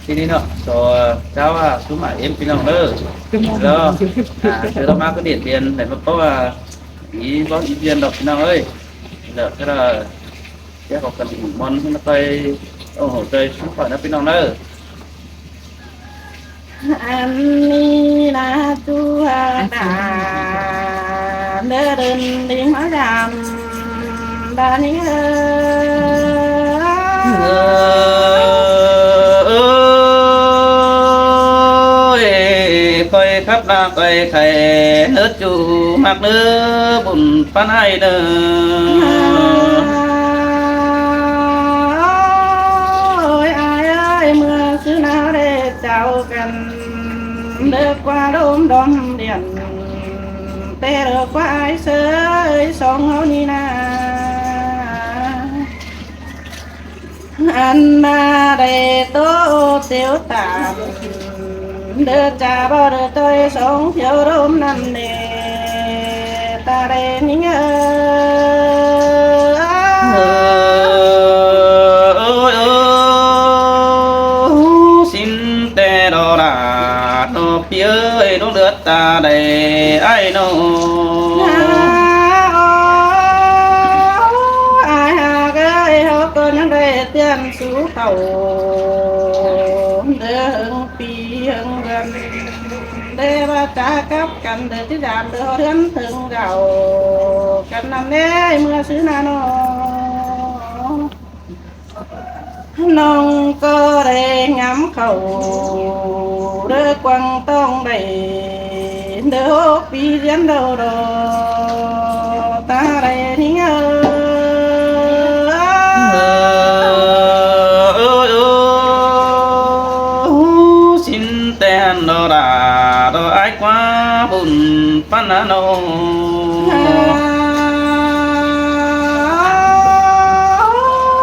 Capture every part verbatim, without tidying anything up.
Ti ꞌnị ꞌnọ, so, chao a, sú mả êm ꞌpi ꞌnọng ꞌnớ. Lo, a, ꞌchớ ꞌlạ ꞌmá ꞌcọ điện biên, đảy ꞌmá ꞌpó a, ꞌí bón ꞌí biên đọc ꞌpi ꞌnọng ơi. Lo, ꞌchớ ꞌlạ, ꞌchớ ꞌcọ căn ủng ꞌmón ꞌmá ꞌtoi, ủng hộ ꞌtoi sú khỏi ꞌnớ ꞌpi ꞌnọng ꞌnớ. Ăn ꞌnị ꞌna ꞌchu ha ta, ꞌnớ đưn đing ꞌmá dăm, ba ꞌnị ơ. Ơi, khỏi khắp ꞌna khỏi khảy, ꞌnớ ꞌchu ꞌmặc ꞌnớ bun ꞌpắn ai ꞌnớ. Ơi, ai ơi, ꞌmưa ꞌsứ ꞌnáo đảy chao căn, ꞌlứa ꞌquá đôm đom điện, té ꞌlứa ꞌquá ai ꞌsới song ꞌháu ꞌnị ꞌna. Ăn ꞌna đảy ꞌtố tiếu tản, ꞌlứa chả ꞌvạu ꞌlứa ꞌtoi song phiếu đôm ꞌnặn ꞌnị, ta đảy ꞌnị ơ. Ơi ơ, ꞌhứ sín ꞌtẹ ꞌlạ ꞌnọ ꞌpi ơi, ꞌlung đứa ta đảy ai ꞌnọ. Ai ha ꞌcọ ꞌhứ ꞌcọ ꞌnhắng đảy tiên sú khảu, ꞌlứa ꞌhưng ꞌpi ꞌhưng ꞌgớn, ꞌlứa ꞌva chả cắp căn, ꞌlứa ꞌchí dản ꞌlứa ꞌhướn ꞌhưng gao căn ꞌnặn ꞌnê, ꞌmưa ꞌsứ ꞌna ꞌnọ. ꞌNọng ꞌcọ đảy ngắm khảu, ꞌlứa quăng ꞌtong đảy, ꞌlứa hốc ꞌpi ꞌdiến đầu đó, ta đảy ꞌnị ơ. Ơi ơ, ꞌhứ sín ꞌtẹ ꞌlạ ꞌnọ ai ꞌquá bun ꞌpắn ꞌnặn ꞌnọ.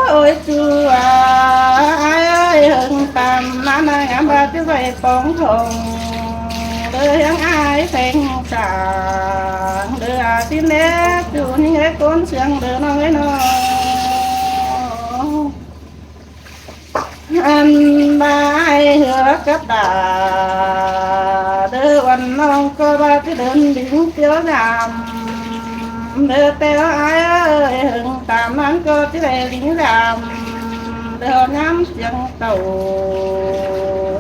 Ôi ꞌchu a, ai ơi, ꞌhưng tam ꞌnặn ꞌna ngắm ꞌva ꞌchí ꞌvạy póng khong, ꞌlứa ꞌhiếng ai pheng sảng, ꞌlứa a sín đé ꞌchu ꞌnhính ꞌcốn siêng ꞌlứa ꞌnọng ơi ꞌnọ. Ăn ꞌva ai ꞌhứa cắp đả, ꞌlứa uôn ꞌnọng ꞌcọ ꞌva ꞌchí đưn đính phiếu dăm, ꞌlứa ꞌtẹ ai ơi, ꞌhưng tam ꞌnặn ꞌcọ ꞌchí đảy đính dăm, ꞌlứa ꞌnhám siêng tảu,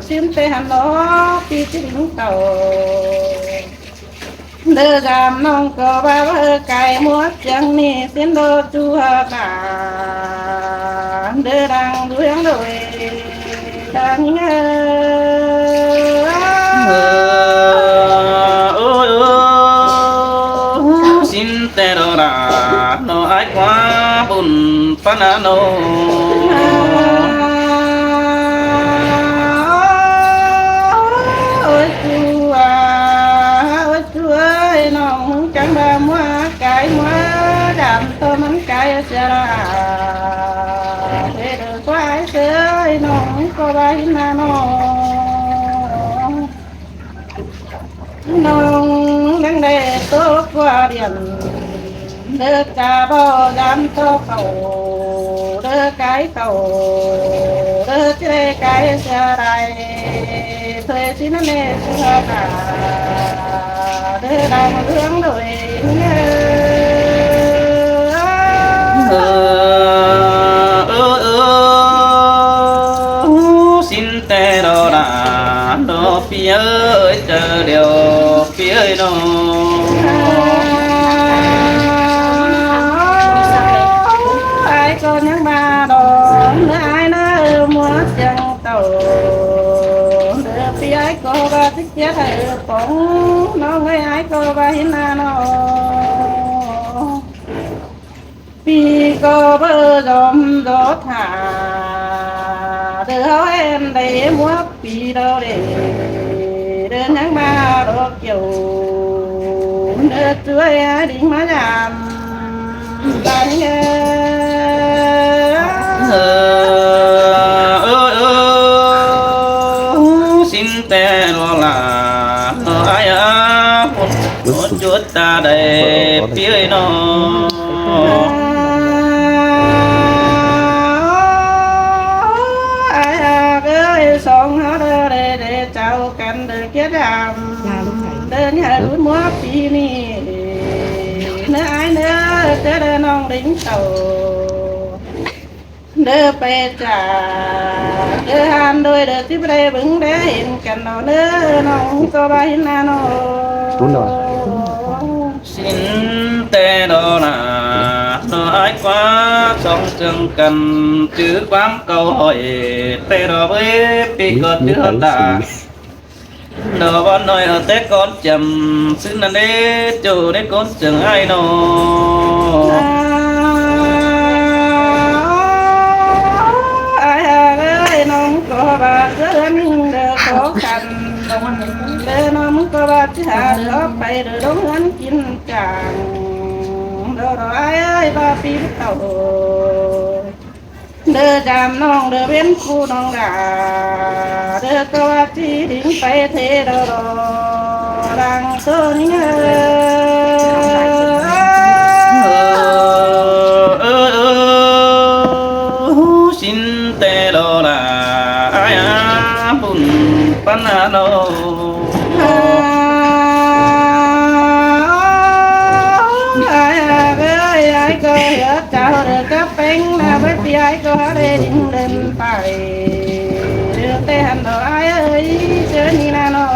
sín ꞌtẹ hăn lo ꞌpi ꞌchí đính tảu. ꞌLứa dăm ꞌnọng ꞌcọ ꞌva ꞌva cai ꞌmúa siêng ꞌnị sín đô ꞌchu ha ta, ꞌlứa đang đu ꞌhiếng đuổi đang ơ. Ơi ơ, ꞌhứ sín ꞌtẹ ꞌlạ ꞌnọ ai ꞌquá bun ꞌpắn ꞌnặn ꞌnọ. Ôi ꞌchu a, ôi ꞌchu ơi, ꞌnọng ꞌhưng chắng ꞌva ꞌmúa cai ꞌmúa dăm ꞌtố ꞌmắn cai sia ꞌlạ. Thế ꞌlứa ꞌquá ai ꞌsới ꞌnọng ꞌcọ ꞌva ꞌhín ꞌna ꞌnọ. ꞌNọng đang đảy ꞌtố ꞌquá điện, ꞌlứa chả ꞌvạu dăm ꞌtố khảu, ꞌlứa cai khảu, ꞌlứa ꞌchí đảy cai sia đảy, thuê sín ꞌnặn ꞌnê ꞌchu ha ta, ꞌlứa đang đu ꞌhiếng đuổi ꞌnị ơ. Ơ ơ, ꞌhứ sín ꞌtẹ ꞌlạ ꞌnọ ꞌpi ơi, ꞌchớ điêu ꞌpi ơi ꞌnọ. Ai ꞌcọ ꞌnhắng ꞌva ꞌnọ, ꞌlứa ai ꞌnớ ꞌmúa siêng tảu, ꞌlứa ꞌpi ai ꞌcọ ꞌva ꞌchí ꞌchí thảy póng, ꞌnọng ơi ai ꞌcọ ꞌva ꞌhín ꞌna ꞌnọ. ꞌPi ꞌcọ báu dom dó thả, ꞌlứa ꞌháo ên đảy ꞌmúa ꞌpi đaư đảy, ꞌlứa ꞌnhắng ꞌva đo kiẻo, ꞌlứa ꞌchu ơi ai đính ꞌmá dăm, ta ꞌnị ơ. Ơ ơ, ꞌhứ sín ꞌtẹ ꞌlạ ꞌnọ ai a, ꞌmúa chuốt ta đảy ꞌpi ơi ꞌnọ. Ai a ơi, Song hảư đaư đaư đaư chảu căn đaư kiết đam. Đaư nhà lút múa pí ni. Nớ ải nớ, chớ đaư ꞌnọng đính tàu. Đaư pay chả, đaư hăn đôi đaư chip đaư bứng đaư hên căn nỏ nớ ꞌnọng ꞌcọ ꞌva hên na nỏ. Sính ꞌtẹ đó là nó ải ꞌquá song sương căn chứ ꞌquám câu hỏi ꞌtẹ đó với pí cọt chứ hả ta. Đó ꞌva nói ở té cón chăm xứ năn đế chủ đế cón sương ai nọ. Ai hà ơi, ꞌnọng ꞌcọ ꞌva chớ đaư minh đaư khó khăn. Đaư ꞌnọng ꞌcọ ꞌva chớ hả đaư pay đaư đóng ꞌhướn kin chang. Đaư đó ai ơi, ꞌva pí tàu. Đaư chăm ꞌnọng đaư bên khu ꞌnọng đa. Đaư ꞌcọ ꞌva ꞌchí đính pay thế đó đó. Đang tô ní ơ. Ơ, ơ, ơ, sính ꞌtẹ đó là ai á bún pắn á nô. Ai à ơi, ai ꞌcọ hứa chảu đaư cắp ꞌpéng na bớt pí ai ꞌcọ hả đaư đính đen pay. Đaư té hăn đó ai ơi, chớ ní na nỏ.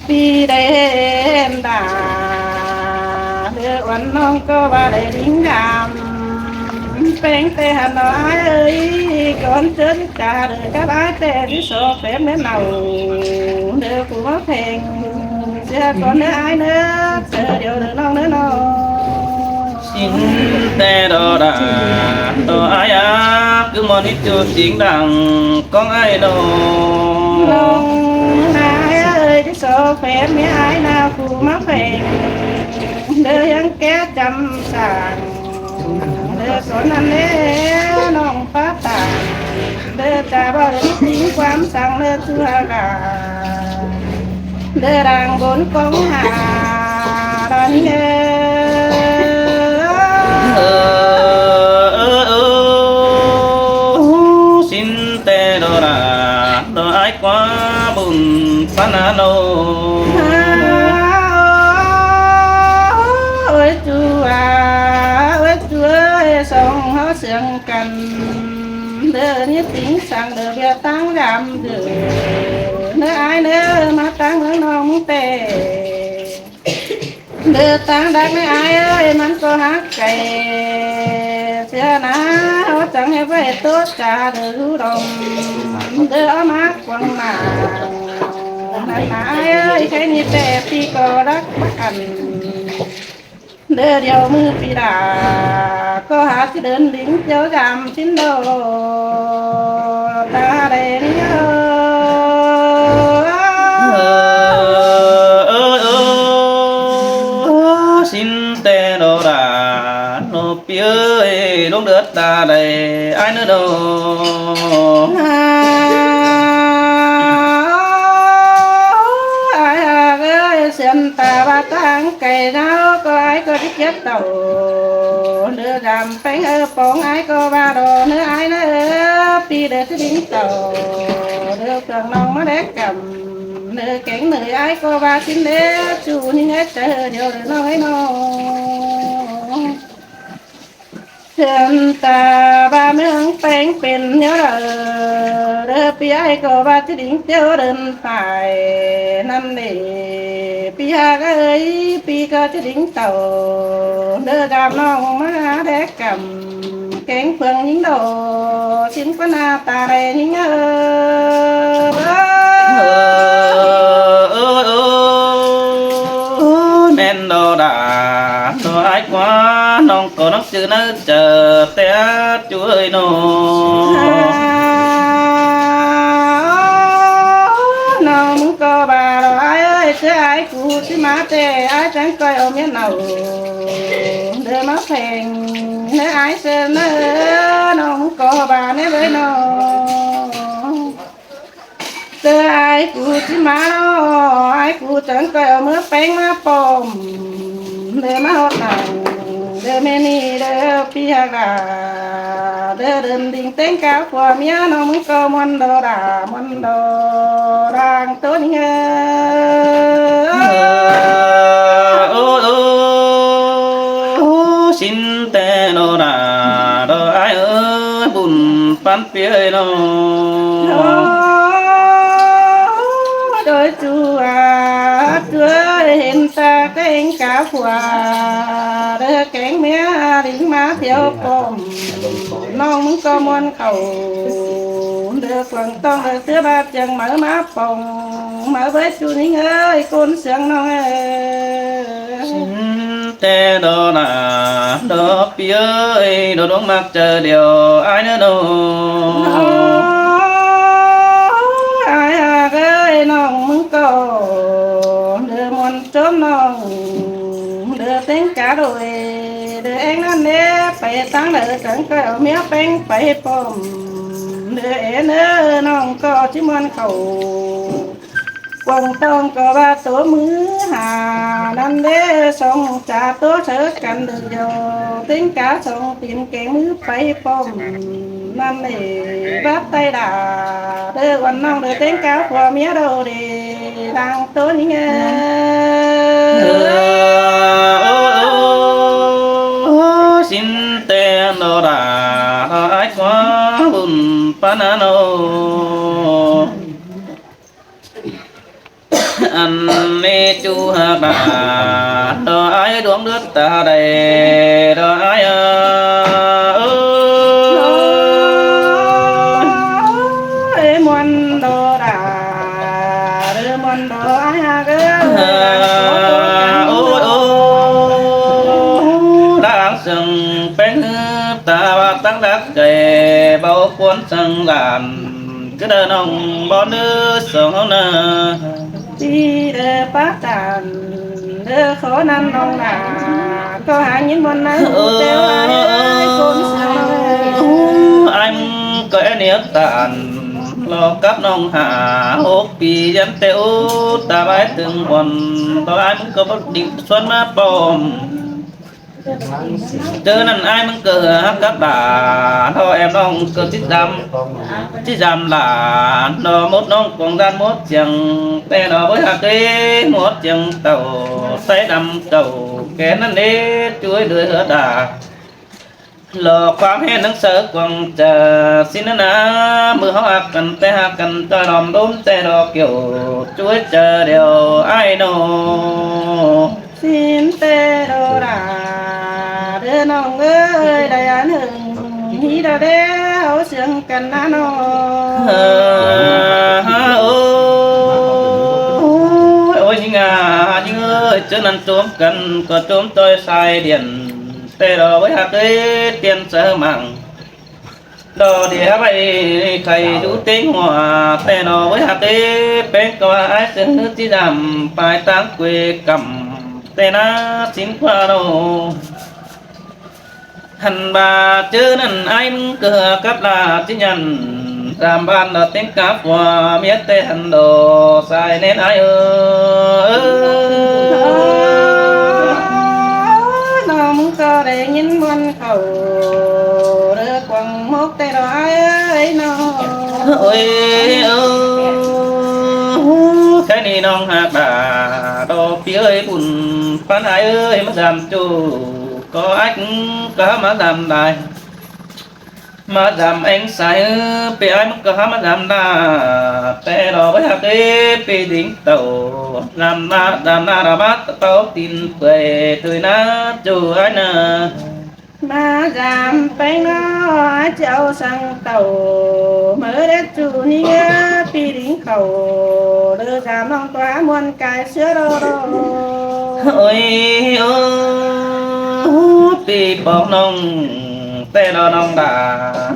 Pí đaư hên đa, đaư uôn ꞌnọng ꞌcọ ꞌva đaư đính đam. ꞌPéng té hăn đó ai ơi, cón chớ chả đaư cắp ai té đi so phép mến nảu. Đaư phủ ꞌmá pheng, sia cón nớ ai nớ, chớ điêu đaư ꞌnọng nớ nỏ. Sính ꞌtẹ đó đa, đó ai á, cứ ꞌmón nít chu chính đẳng, cóng ai nọ. ꞌNọng ai ơi, đi so phép mến ai na phủ ꞌmá pheng. Đaư ꞌhiếng ké chăm sảng. Đaư cón năn nế ꞌnọng pá tảng. Đaư chả ꞌva đaư chính ꞌquám săng đaư chu hả gả. Đaư đang bốn cóng hả đaư ní ơ. Ơ, ơ, ơ, sính ꞌtẹ đó là đó ai ꞌquá bún pắn á nô. Ôi chu à, ôi chu ơi, song hảư sương căn. Đaư ní chính săng đaư ꞌviạk ꞌtáng dăm đaư. Nớ ai nớ ꞌmá ꞌtáng ꞌmướng ꞌnọng té. Đaư ꞌtáng đắc nớ ai ơi, ꞌmắn ꞌcọ hák cay. Sia na, hảư chắng hê ꞌvạy ꞌtố chả đaư hú đom. Đaư au ꞌmá quăng mả. Năn na ai ơi, khay ní té pí ꞌcọ đắc bác ăn. Đaư điêu ꞌmự pí đa, ꞌcọ hả ꞌchí đơn đính chiêu dăm sính đô. Ta đaư ní ơ. Ơ, ơ, ơ, sính ꞌtẹ đó đa, nô pí ơi, ꞌluống đớt ta đaư, ai nớ đô. Ai hà ơi, ꞌsướng ta ꞌva ꞌtáng cay ꞌnáo, ꞌcọ ai ꞌcọ đi kiết tàu. Đaư dăm ꞌpéng ơ póng ai ꞌcọ ꞌva đó, nớ ai nớ ơ, pí đaư ꞌchí đính tàu. Đaư cương ꞌnọng ꞌmá đé căm, đaư kéng nới ai ꞌcọ ꞌva sính đế, chu ní ꞌnhá chớ điêu đaư ꞌnọng ơi nỏ. ꞌSướng ta ꞌva ꞌmướng ꞌpéng pên ꞌnéo đaư, đaư pí ai ꞌcọ ꞌva ꞌchí đính ꞌtiếu đơn phải năn đê. Pí hák ơi, pí ꞌcọ ꞌchí đính tàu, đaư dăm ꞌnọng ꞌmá đé căm, kéng phướng ꞌnhính đô, sính ꞌquá na ta đaư ꞌnhính ơ. Ơ, ơ, ơ, ơ, ꞌmen đó đa, đó ai ꞌquá ꞌnọng ꞌcọ ꞌnọng chứ nớ chả té chu ơi nỏ. ꞌNọng ꞌcọ ꞌva đó ai ơi, chớ ai cu ꞌchí ꞌmá té, ai chắng ꞌcoi au ꞌmía nảu. Đaư ꞌmá pheng, nớ ai ꞌsướng nớ, ꞌnọng ꞌcọ ꞌva nớ ơi nỏ. Chớ ai cu ꞌchí ꞌmá nỏ, ai cu chắng ꞌcoi au ꞌmứa ꞌpéng ꞌmá pom. Đaư ꞌmá ꞌhọt nảu. Đơ ꞌme ꞌnị đơ ꞌpi ꞌhặc đa, đơ đơm đinh ꞌtếng cá phua ꞌmía ꞌnọng ꞌmứng ꞌcọ ꞌmuôn đo đa, ꞌmuôn đo đang ꞌtố ꞌnị ơ. Ơ, ơ, ơ, ꞌsịn ꞌtẹ đo đa, đo ải ơi, bun ꞌpắn ꞌpi ơi ꞌnọng. Đôi ꞌchu a, ꞌchu ơi, hên ta ꞌtếng cá phua, đơ kéng ꞌmía đinh ꞌmá thiêu pôm. ꞌNọng ꞌmứng ꞌcọ ꞌmuôn khảu, đơ quảng tong đơ ꞌsứa ꞌva chiêng máư ꞌmá pông, máư bới ꞌchu ꞌnị ơi, ꞌcốn siêng ꞌnọng ơi. ꞌSịn ꞌtẹ đo đa, đo ꞌpi ơi, đo đuống ꞌmặc chaư điêu ải ꞌnớ ꞌnọng. Ải ꞌhặc ơi, ꞌnọng ꞌmứng ꞌcọ, đơ ꞌmuôn ꞌchốm ꞌnọng, đơ ꞌtếng cá đôi, đơ ꞌéng ꞌnặn đé, pay táng đaư chắng ꞌcọ au ꞌmía ꞌpéng pay pôm, đơ ên ơ, ꞌnọng ꞌcọ ꞌchí ꞌmuôn khảu. Quảng tong ꞌcọ ꞌva ꞌtố ꞌmứ ha ꞌnặn đé, song chả ꞌtố sáư căn đơ dô, ꞌtếng cá song tin kéng ꞌmứ pay pôm. ꞌNặn đé báp ꞌtay đa, đơ uôn ꞌnọng đơ ꞌtếng cá phua ꞌmía đô đé đang ꞌtố ꞌnị ơ. ꞌSịn ꞌtẹ đo đa, đo ải ꞌquá bun ꞌpắn ꞌnớ ꞌnọng. Ăn ꞌnị ꞌchu ꞌhặc đa, đo ải đuống đứt ta đảy, đo ải ơ. Ơi, ꞌmuôn đo đa, đơ ꞌmuôn đo ải ꞌhặc ơi. Ơ, ơ, đang sưng ꞌpéng ta ꞌva táng đắc kẻ báu cuốn sưng đàn. Cứ đơ ꞌnọng bón đơ sông ꞌnớ. Đi đơ pác tản, đơ khó ꞌnặn ꞌnọng đa, ꞌcọ hák ꞌnghín ꞌmuôn ꞌnớ ꞌtẹ ải ơi, ꞌcốn siêng ꞌnọng ơi. Ải ꞌmứng ꞌcọ é ꞌniếc tản, lo cắp ꞌnọng hả hốc pi dăn ꞌtẹ ú, ta bái tưng ꞌmuôn, lo ải ꞌmứng ꞌcọ báu đinh suôn ꞌmá pôm. ꞌChớ ꞌnặn ải ꞌmứng ꞌcọ hák cắp đa, lo em ꞌnọng ꞌcọ ꞌchí dăm, ꞌchí dăm đa, lo mốt ꞌnọng cuông dan mốt chiêng, ꞌtẹ lo bới hák ꞌtẹ mốt chiêng tảu, ꞌsáy đăm tảu, kẻ ꞌnặn đế ꞌchu ơi đuổi hứa đa. Lo ꞌquám ꞌhẹn nắng sáư cuông chaư, ꞌsịn ꞌnặn a, ꞌmự ꞌháu hák căn, ꞌtẹ hák căn, ꞌchoi lom đốm ꞌtẹ lo kiẻo, ꞌchu ơi chaư điêu ải ꞌnớ. ꞌSịn ꞌtẹ đo đa, đơ ꞌnọng ơi, đảy ăn hưng, hí đo đé, ꞌháu siêng căn ꞌnớ ꞌnọng. Ơ, ơ, ơ, ôi, ôi, ꞌnhính a, ꞌnhính ơi, ꞌchớ ꞌnặn ꞌchốm căn, ꞌcọ ꞌchốm ꞌchoi sai điện. ꞌTẹ lo bới hák ꞌtẹ tiên sáư mảng. Lo đi hák ꞌvạy khay dú ꞌtếng hua, ꞌtẹ lo bới hák ꞌtẹ ꞌpéng ꞌcọ ải sáư ꞌchí dăm, pay táng quê căm, ꞌtẹ ꞌná ꞌsịn ꞌquá ꞌnớ. Hăn ꞌva ꞌchớ ꞌnặn ải ꞌmứng ꞌcọ cắp đa ꞌchí nhẳn, dăm ban lo ꞌtếng cá phua ꞌmía ꞌtẹ hăn lo sai ꞌnén ải ơi. ꞌNọng ꞌcọ đảy ꞌnghín ꞌmuôn khảu, đơ cuông hốc ꞌtẹ lo ải ơi ꞌnọng. Ôi, ơ, khay ꞌnị ꞌnọng hák đa, đo ꞌpi ơi bun ꞌpắn ải ơi, ꞌmá dăm ꞌchu ꞌcọ ải ꞌcọ ꞌmá dăm đa. ꞌMá dăm ꞌéng sai ư, ꞌpi ải ꞌmứng ꞌcọ ꞌmá dăm đa. ꞌTẹ lo bới hák ꞌtẹ ꞌpi đinh tảu, dăm đa, dăm đa đa ꞌmá tảu tin pơi, tui ꞌná ꞌchu ải ꞌnớ. ꞌMá dăm ꞌpéng ꞌnớ, ải ꞌchí au săng tảu, máư đét ꞌchu ꞌnị ơ, ꞌpi đinh khảu, đơ dăm ꞌnọng ꞌcọ hák ꞌmuôn cai ꞌsứa đo đo. Ôi, ơ, ꞌpi pok ꞌnọng, ꞌtẹ lo ꞌnọng đa,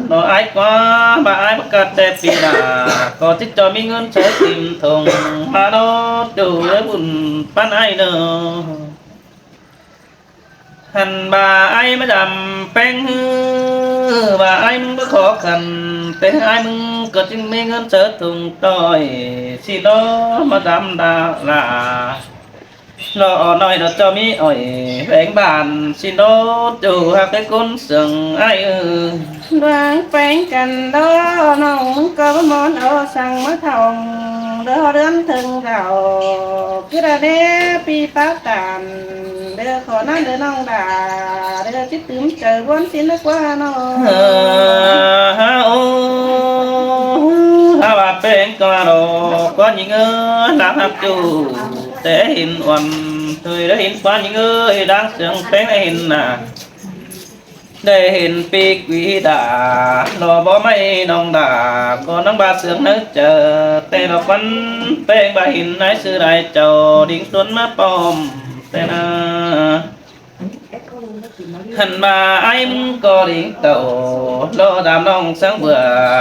lo ải ꞌquá, ꞌva ải ꞌmá cắp ꞌtẹ ꞌpi đa, ꞌcọ ꞌchí ꞌchoi ꞌmí ꞌngớn sáư tìm thùng, ꞌmá lo ꞌchu ơi bun ꞌpắn ải ꞌnớ. Hăn ꞌva ải ꞌmá dăm ꞌpéng ꞌhứ, ꞌva ải ꞌmứng báu khó khăn, ꞌtẹ ải ꞌmứng ꞌcọ ꞌchí ꞌmí ꞌngớn sáư thùng ꞌtoi, ꞌsịn lo ꞌmá dăm đa lả. Lo ꞌnọi lo ꞌchọ ꞌmí ỏi ꞌvén bản ꞌsịn đô, ꞌchu ꞌhặc ꞌcốn sương ai ư. Đuang ꞌpéng căn đô, ꞌnọng ꞌmứng ꞌcọ báu món au săng ꞌmá thỏng, đô ꞌhọt ꞌlươn thơng đảo, cứ đa đé ꞌpi páo tản, đô khỏ ꞌnặn đô ꞌnọng đả, đô chứ tứm chaư ꞌguốn ꞌsịn ꞌnớ ꞌquá ꞌnọ. Há, ô, há ꞌva ꞌpéng ꞌcọ lo, ꞌquá ꞌnhính ơ, ꞌláng ꞌhặc ꞌchu, té hên uôn, thôi đé hên ꞌquá ꞌnhính ơ, ꞌláng sương ꞌpéng đé hên nả. Đé hên ꞌpi quí đả, lo báu ꞌmạy ꞌnọng đả, ꞌcọ ꞌnăng ꞌva sương ꞌnớ chaư, té lo ꞌquán ꞌpéng ꞌva hên ải sư lai chảu, đính tuôn ꞌmá pom, té ꞌnớ. Hẳn ꞌva ải ꞌmứng ꞌcọ đính tảu, lo dam ꞌnọng sáng bưởi,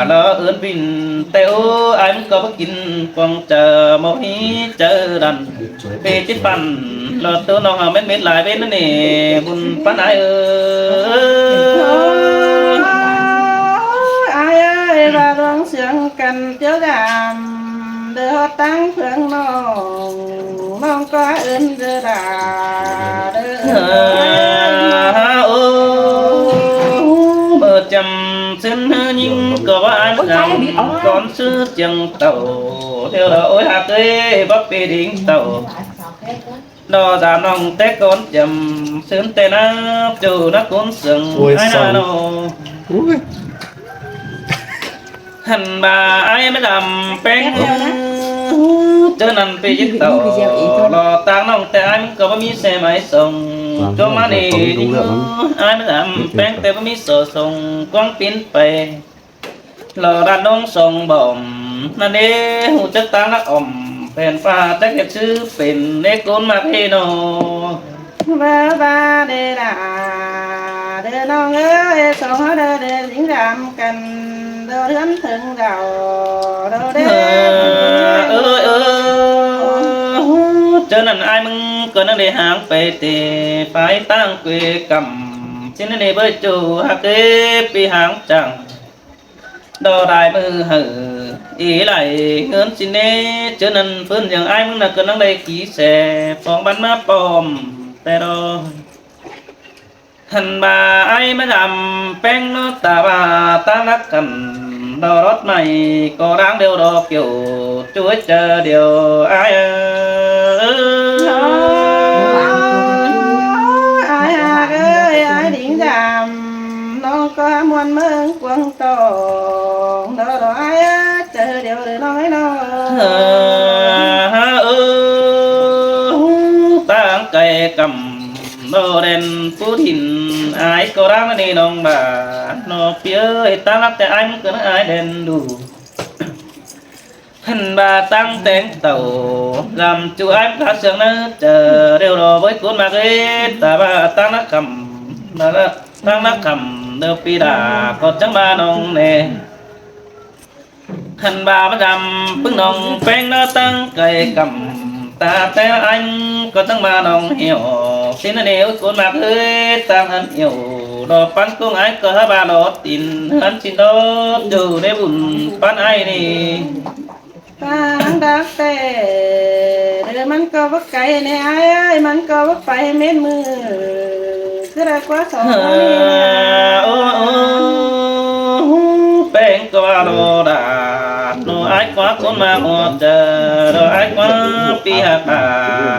lo ướn vin, té ô ải ꞌmứng ꞌcọ báu kin quăng chaư, ꞌmá hí chaư đăn. Pê chết păn, lo ꞌtố ꞌnọng hảư mết mết lai ꞌvến ꞌnớ ꞌnị, bun pắn ải ư. Ôi, ải ơi, ꞌva ꞌluống sương căn tiếu dam, đơ ꞌhọt ꞌtáng phướng ꞌnọng, ꞌnọng ꞌcọ ưn đơ đả, đơ ưn. Ô, ꞌmự chăm ꞌsứn ꞌhứ ꞌnhính ꞌcọ ꞌva ải ꞌmứng dam, cón ꞌsứ chiêng tảu, ꞌlẹo lo ôi ꞌhặc ơi, báu pê đính tảu. Đo dam ꞌnọng té cón chăm ꞌsứn té ꞌnạp, ꞌchu ꞌnạp ꞌcốn sương. Ôi, ải ꞌnạ song. ꞌNọ. Ui. Hẳn ꞌva ải ꞌmá dam ꞌpéng, chaư ꞌnặn pê dít tảu, lo ꞌtáng ꞌnọng té ải ꞌmứng ꞌcọ báu ꞌmí xe máy sông. Vâng, chua ꞌmá vâng, ꞌnị, vâng, đúng rồi, vâng. Ải ꞌmá dam ꞌpéng té báu ꞌmí sổ sông, quăng pin pay. Lo đan ꞌnọng sông bỏm, ꞌnặn đế ꞌhụ chắc ꞌtáng ꞌnạp ỏm, phen ꞌpá chắc hiệt sư pên, đế ꞌcốn ꞌmặc ꞌhế ꞌnọ. Bơ ba đê đả, đê ꞌnọng ơi, sông ꞌhọt đê đê dính dam căn, đô ꞌlươn thơng đảo, đô đê. Ơ, ơi, ơ, chaư ꞌnặn ải ꞌmứng ꞌcọ ꞌnăng đê háng pay tê, pay ꞌtáng quê căm, ꞌsịn ꞌnị bơi ꞌchu ꞌhặc ơi ꞌpi háng chăng. Đo đai ꞌmự hảư, ê lai ꞌngớn ꞌsịn ꞌnê, chaư ꞌnặn ꞌpứng dăng ải ꞌmứng ꞌnạ ꞌcọ ꞌnăng đảy ký xe, phóng bắn ꞌmá pom, té đo. Hẳn ꞌva ải ꞌmá dam ꞌpéng ꞌnớ ta ꞌva ꞌtáng ꞌnạp căn, đo rót ꞌmạy ꞌcọ đang điêu đo kiêu, chuối chaư điêu ải ơi. Ôi, ải ꞌhặc ơi, ải đính dam, ꞌnọng ꞌcọ muôn ꞌmướng quăng tỏng, đo đo ải chaư điêu đê ꞌnọng ải ꞌnọ. Ơ, ơ, ꞌtáng cai căm, đo đen pú thìn, ải ꞌcọ đang ꞌnị ꞌnọng đả, ꞌnọ ꞌpi ơi, ꞌtáng ꞌnạp té ải ꞌmứng ꞌcọ ꞌnớ ải đen đu. Hẳn ꞌva ꞌtáng téng tảu, dam ꞌchu ải ꞌmứng cá sương ꞌnớ, chaư điêu đo bới ꞌcốn ꞌmặc ꞌhế, ta ꞌva ꞌtáng ꞌnạp căm, ꞌtáng ꞌnạp căm, đơ ꞌpi đả, ꞌcọ chắng ꞌva ꞌnọng ꞌnê. Hẳn ꞌva ꞌmá dam ꞌpứng ꞌnọng ꞌpéng ꞌnớ ꞌtáng cai căm, ta té ải ꞌcọ chắng ꞌva ꞌnọng hiẻo, ꞌsịn ꞌnị ꞌcốn ꞌmặc ꞌhế, ꞌtáng ꞌhướn hiẻo, đo pắn ꞌcốn ải ꞌcọ hák ꞌva đo tin, ꞌhướn ꞌsịn đo, ꞌchu đé bun pắn ải ꞌnị. Pang đắc té, đơ ꞌmắn ꞌcọ báu cai ꞌnê ải ơi, ꞌmắn ải ꞌcọ báu pay mết ꞌmự, cứ đa ꞌquá song. Ơ, ơ, ơ, ꞌpéng ꞌcọ lo đả, ꞌnọ ải ꞌquá ꞌcốn ꞌmặc ꞌhọt chaư, đo ải ꞌquá ꞌpi ꞌhặc đả,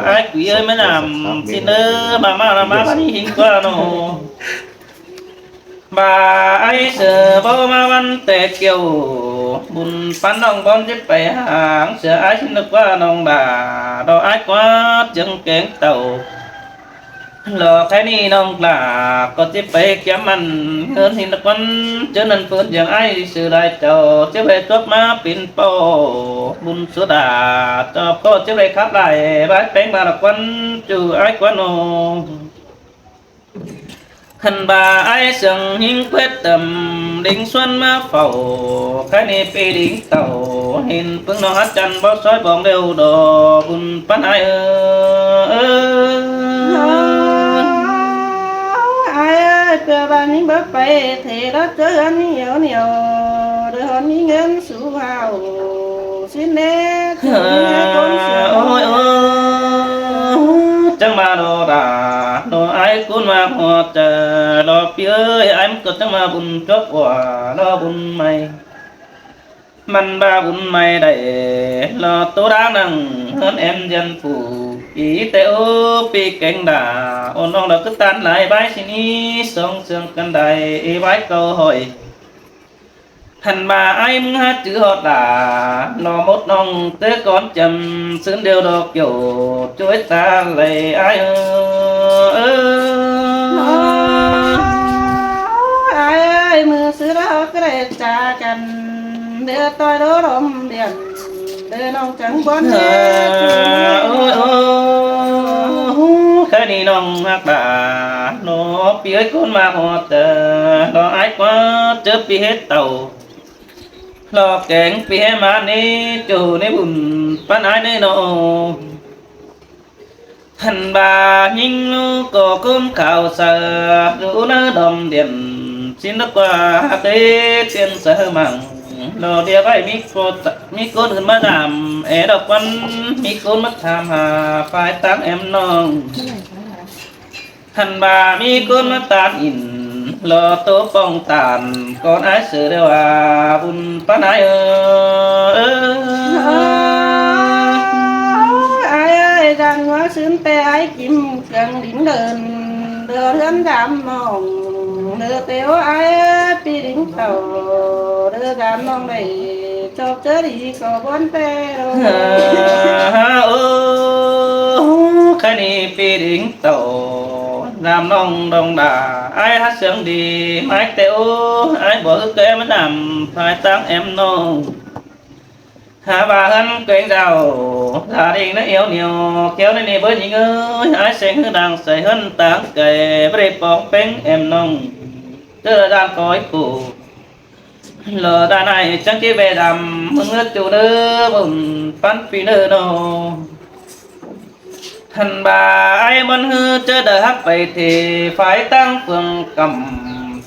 ải quí ơi ꞌmá dam, ꞌsịn đơ, ꞌva ꞌmá ꞌva ꞌmá ꞌva ꞌnị ꞌhính ꞌquá ꞌnọ. Ꞌva ải sư báu ꞌmá ꞌvắn té kiêu, bun pắn ꞌnọng bón chếp pay háng, sư ải ꞌsịn ꞌnớ ꞌquá ꞌnọng đả, đo ải ꞌquá chiêng kéng tảu. Lo khay ꞌnị ꞌnọng đả, ꞌcọ chếp pay kiêm ăn, ꞌngớn ꞌhịn ꞌnớ ꞌquán, chaư ꞌnặn ꞌpứng dăng ải sư lai chảu, chếp pay chuốp ꞌmá pên ꞌpo, bun sú đả, chảu ꞌcọ chếp pay khắp lai, ꞌva ꞌpéng ꞌva ꞌnớ ꞌquán, ꞌchu ải ꞌquá ꞌnọ. Hẳn ꞌva ải sương ꞌhính quét tăm, đính ꞌsuôn ꞌmá phảu, khay ꞌnị ꞌpi đính tảu, hên ꞌpứng ꞌnọng hák chăn báu sói bóng đêu đo, bun pắn ải ơ, ơ. Ôi, ải ơi, ꞌpưa ꞌva ꞌnhính báu pay, thế đó chớ ăn nhiều nhiều, đôi hòn ꞌnhính ăn sú hào, xin đế, ôi, ôi. ꞌCốn ꞌmá ꞌhọt chaư lo ꞌpi ơi, ải ꞌmắn ꞌcọ chắng ꞌmá bun chuốp ꞌva lo bun ꞌmạy. ꞌMắn ꞌva bun ꞌmạy đảy lo ꞌtố đá nẳng ꞌhướn ém ꞌdọn phủ. Pi té ꞌô ꞌpi kéng đa, ôn ꞌnọng đa ꞌcứ ꞌtan lai bái ꞌsịn ꞌnị song sương căn đảy bái câu hỏi. Hăn ꞌva ải ꞌmắn hák chứ ꞌhọt đa lo mốt ꞌnọng té cón chăm ꞌsướng điêu đo kiẻo chuối ta lai ải ơ. Ải ơi, ꞌmự ꞌsứ ꞌnị ꞌcọ đảy ꞌchạ căn, đảy ꞌtoi đô đom điên, đảy ꞌnọng chắng bón. Ôi, ôi, ôi, khái ꞌnị ꞌnọng hák đa, lo ꞌpi ơi ꞌcốn ꞌmá ꞌhọt chaư, lo ải ꞌquá ꞌchớ ꞌpi ꞌhế tảu, lo kéng ꞌpi ꞌhế ꞌmá ꞌnị, ꞌchu ꞌnị bun ꞌpắn ải ꞌnị ꞌnọ. Hăn ꞌva ꞌnhính ꞌlụk ꞌcọ ꞌcốn khảu saư, dú ꞌnớ đom điên, ꞌsịn ꞌlụk ꞌquá hák ꞌtếng tiên saư măng, lo ꞌlẹo ꞌvạy ꞌmí ꞌcốn, ꞌmí ꞌcốn ứn ꞌmá dăm, é đo ꞌquá ꞌmí ꞌcốn ꞌmá tham hả phái ꞌtáng ém ꞌnọng. Hăn ꞌva ꞌmí ꞌcốn ꞌmá ꞌtan ỉn, lo ꞌtố pong ꞌtan, cón ải ꞌsứ điêu a bun ꞌpắn ải ơ. Ải ơi, dang ꞌmá ꞌsướng té ải ꞌchim kiang đin đơn, đảy ꞌhướn dăm ꞌnọng, đảy té ꞌo ải ꞌpi đin tảu, đảy dăm ꞌnọng đảy chop ꞌchớ đi ꞌcọ bón té đô. Ơ, ơ, khái ꞌnị ꞌpi đin tảu, dăm ꞌnọng đong đa, ải hák ꞌsướng đi, ải té ꞌô, ải bók ꞌhứ ké ꞌmá dăm phái ꞌtáng ém ꞌnọng. Hả ꞌva ꞌhướn kéng dao, gia đình ꞌnị ꞌiêu ꞌnịu, kéo ꞌnị ꞌnị bới ꞌnhính ơi, ải seng ꞌhứ đang sai ꞌhướn ꞌtáng cai, báu đảy pong ꞌpéng ém ꞌnọng. ꞌChớ đa dan ꞌcoi phủ. Lo đa ꞌnị chắng ké ꞌve dăm, ꞌmự ꞌngớt ꞌchu ꞌnớ, bun ꞌpắn ꞌpi ꞌnớ ꞌnọ. Hăn ꞌva ải ꞌmắn ꞌhứ ꞌchớ đa hák pay thê, phái ꞌtáng phường căm.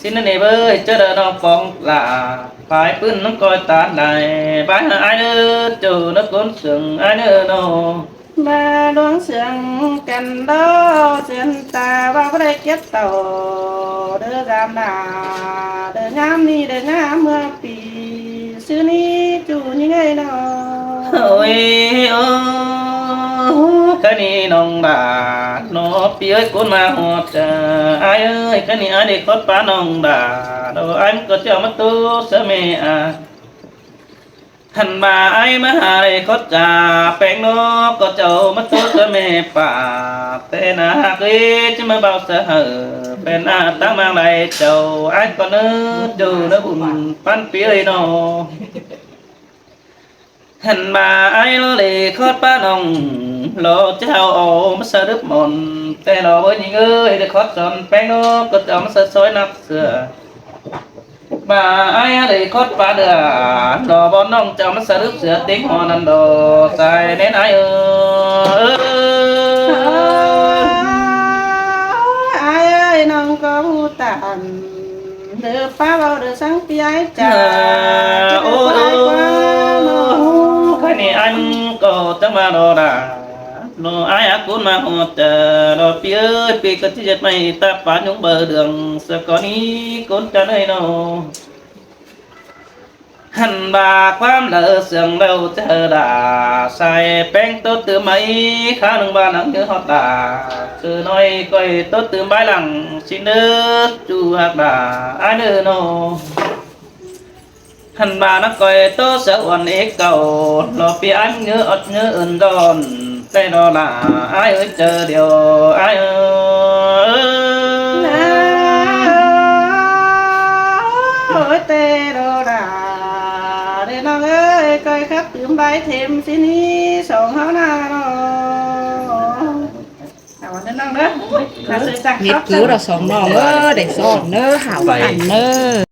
ꞌSịn ꞌnị bới ꞌchớ đa ꞌnọng pong lả, phái ꞌpứng ꞌnọng ꞌcoi ꞌtan đảy, bái hả ải ꞌnớ, ꞌchu ꞌnớ ꞌcốn sương ải ꞌnớ ꞌnọ. ꞌVa ꞌluống sương căn đo, ꞌsướng ta ꞌva báu đảy kiếp tảu, đảy dăm đa, đảy ꞌnhám ꞌnị, đảy ꞌnhám ꞌmưa pi, ꞌsứ ꞌnị ꞌchu ꞌnhính ơi ꞌnọ. Ôi, ơ, khái ꞌnị ꞌnọng đa, lo ꞌpi ơi ꞌcốn ꞌmá ꞌhọt chaư, ải ơi, khái ꞌnị ải đảy khót pá ꞌnọng đa, lo ải ꞌmắn ꞌcọ ꞌchọ ꞌmá ꞌtố sáư ꞌme a. Hăn ꞌva ải ꞌmá hả đảy khót chaư, ꞌpéng ꞌnọ ꞌcọ ꞌchọ ꞌmá ꞌtố sáư ꞌme pả, té nả hák ꞌi ꞌchí ꞌmá báu sáư hảư, ꞌpéng a ꞌtáng ꞌmáng lai chảu, ải ꞌcọ ꞌnớ, ꞌchu ꞌnớ bun ꞌpắn ꞌpi ơi ꞌnọ. Hăn ꞌva ải lo đảy khót pá ꞌnọng, lo ꞌchọ au ꞌmá sáư đứp môn, té lo bới ꞌnhính ơi đảy khót son, ꞌpéng ꞌnọ ꞌcọ ꞌchọ ꞌmá sáư sói ꞌnặp sửa. ꞌVa ải đảy khót pá đưa, lo bón ꞌnọng ꞌchọ ꞌmá sáư đứp sửa ꞌtếng ꞌhọ ꞌnặn đo, sai ꞌnén ải ơ. Ải ơi, ꞌnọng ꞌcọ ꞌhụ ꞌtan, đảy pá ꞌvạu đảy sắng ꞌpi ải chả. Ơ, ơ, khái ꞌnị ải ꞌcọ chắng ꞌmá đo đa. Lo ải hák ꞌcốn ꞌmá ꞌhọt chaư, lo ꞌpi ơi, ꞌpi ꞌcọ ꞌchí ꞌdệt ꞌmạy ta pá ꞌnhúng báu đường, ꞌsớ ꞌcọ ꞌnị ꞌcốn chăn ơi ꞌnọ. Hăn ꞌva ꞌquám đaư sương đaư chaư đa, sai ꞌpéng ꞌtố tứm ꞌmạy, khá ꞌnưng ꞌva nẳng ꞌnhớ ꞌhọt đa, sư ꞌnọi ꞌcoi ꞌtố tứm bái lăng, ꞌsịn ꞌnớ ꞌchu hák đa, ải ꞌnớ ꞌnọ. Hăn ꞌva nẳng ꞌcoi ꞌtố sáư uôn ꞌcọ, lo ꞌpi ải ꞌnhớ ꞌhọt ꞌnhớ ưn đon, té đo đa, ải ơi, chaư điêu, ải ơi. Ôi, té đo đa, đảy ꞌnọng ơi, ꞌcoi khắp tứm bái thêm ꞌsịn ꞌnị song ꞌháu ꞌnạ ꞌnọ. Au ꞌnớ ꞌnọng ꞌnớ. Hết cứ đo song ꞌnọng ơi, đảy song ꞌnớ, hảo ꞌnặn ꞌnớ.